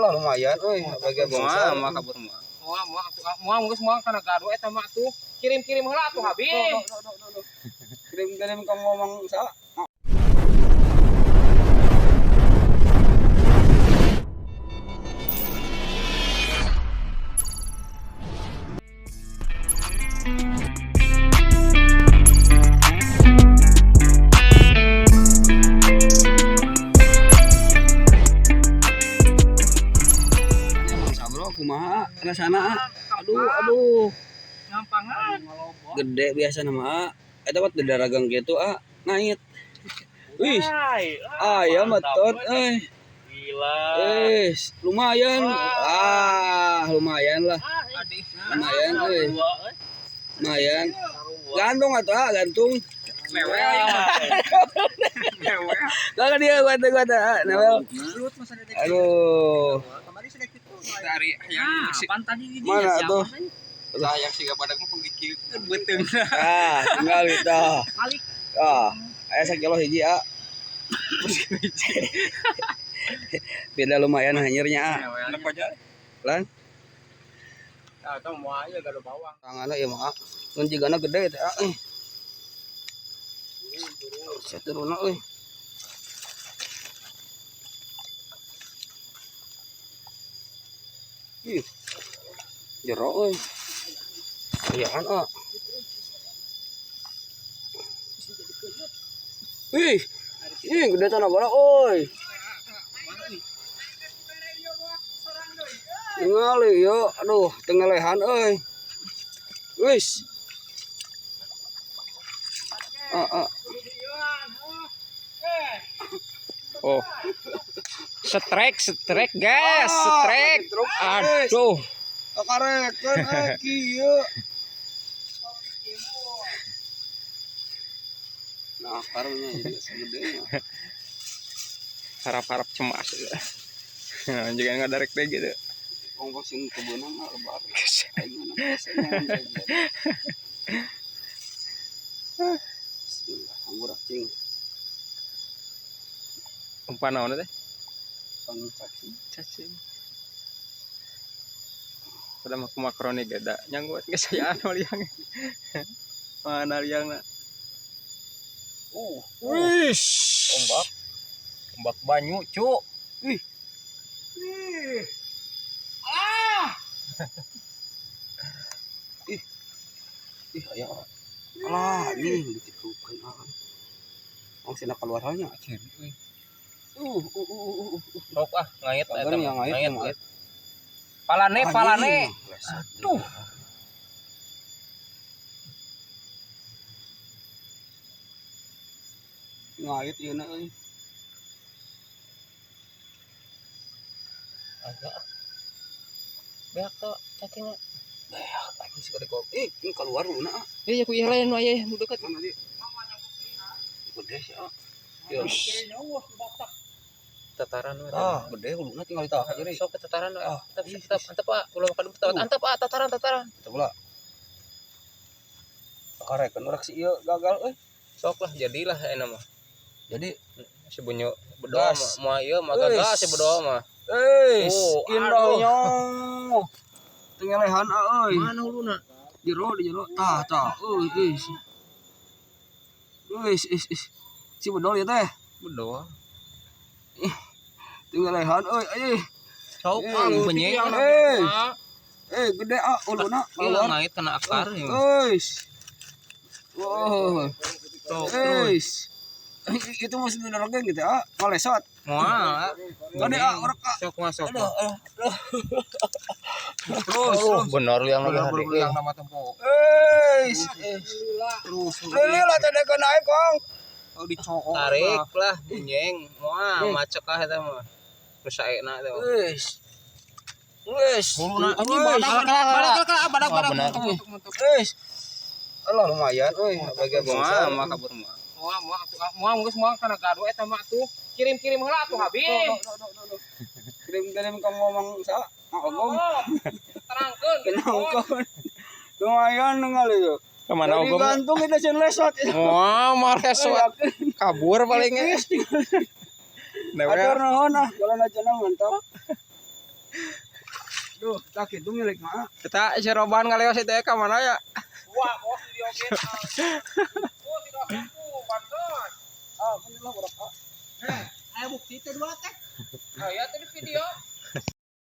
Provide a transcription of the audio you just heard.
Alah lumayan euy, bagi Moal mah kabur mah. Moal moal atuh moal geus moal kana gaduh eta mah atuh. Kirim-kirim heula atuh habis. Kirim-kirim ka ngomong sa. Sabro kumaha rasana? Aduh aduh. Ngampangan. Gede biasa nama eta mah teu daragang kitu ah ngait. Wih, ayam betot euy. Gila. Eh, lumayan. Ah, lumayan lah. Lumayan euy. Lumayan. Gantung atuh ah, gantung. Newel ya. Newel. Kalau dia gua tuh ah, newel. Aduh. Dari yang si Mana tuh? lah yang siga badak mah pengikikeun beuteungna. Ah, tinggal kita. Ah, aya sakilo hiji ah. Beda lumayan hanyirnya ah. Newel aja. Lan, Ah, tong moal ieu gaduh bawang. tanganna ieu mah ah. Mun jigana gede teh ah. Euy. Saturuna euy. Ih. Jero euy. Ayaan ah. Wih. Ih, gede tanah bara euy. Ningali yo, aduh, tengelehan euy. Wis. Ah, ah. Oh. Strike, strike, guys, strike. Aduh. Karekeun euy kieu. Nah, karunya jadi segedenya. Harap-harap cemas. Jangan ngadarek deh gitu. Ongkosin kebunan mah lebar. Aing mah biasanya. Bismillah, anggur cing. Umpan naon teh? Pan cacing. Cacing. Pada mah makroni geda nyangguat geus sayaan liang. Mana liangna? Wih. Ombak. Ombak banyu, cuk. Ih. Ah. Ih. Ih, aya. Alah, anjing ditipukeun ah. Wong sina keluar halnya. Sok ah, ngait Kabar eta mah. yang ngait, Ngait, yang ngait. ngait. Palane, palane. Aduh. Ngait ieu na euy. Agak. Beak tuh cacingnya. Beak anjing segede kopi. Ih, ini keluar luna ah. Iya, ku ieu lain nu aya nu deket. Mana dia? Gede sih ah. Ya. Tataran we. Ah, gede uluna tinggal ditahan jadi. Sok ke tataran we. Ah, Antap, ih, antap, antap, ah. Ulah makan Uh. antap, ah, tataran, tataran. Teu pula. Karekeun urang si ieu gagal euy. Sok lah, jadilah enak mah. Jadi Si bunyo bedoa Gas. mah, moal ieu mah gagal si bedoa mah. Eis, Oh, indahnya. Tengelehan ah euy. Mana uluna? Jero di jero. Tah, tah. Euy, eis. Eis, eis, eis. Si bedol ya teh. Bedoa. Tengelehan euy, euy. Sok Eh, ah benyeng. eh. Eh, gede ah uluna Iya, keluar. ngait kena akar ya. Eis. Wow. Sok terus. Eis. Itu masih darageng gitu ah, malesot. Moal. Gede ah urang ah. Sok mah sok. Aduh, aduh, aduh. Terus, terus. Bener liang lagi hade. Liang nama tempo. Eis. Terus Lili lah tadi kena naik, Kong. oh dicokok. Tarik lah benyeng. Moal macek ah eta mah. Terus saena eta mah. Eis. Eis. Huluna Anjing badak badak badak badak. Eis. Alah lumayan euy, bagi Moal mah kabur mah. Moal moal atuh moal geus moal kana gaduh eta mah atuh. Kirim-kirim heula atuh habis. Kirim-kirim ka ngomong sa, ngomong. Terangkeun. Kenangkeun. Lumayan ningali yo. Kemana Jadi ogom? gantung kita sieun lesot. Wah, mah lesot. Kabur palingnya. Atur Newel. nuhun ah, jalan aja mantap. Duh, tak itu milik mah. Kita si Roban ngaleos itu ya ka mana ya? Wah, bos di oge. Oh, tidak mampu, pantes. Ah, kan lah berapa? Aya bukti teh dua teh. Aya teh di video.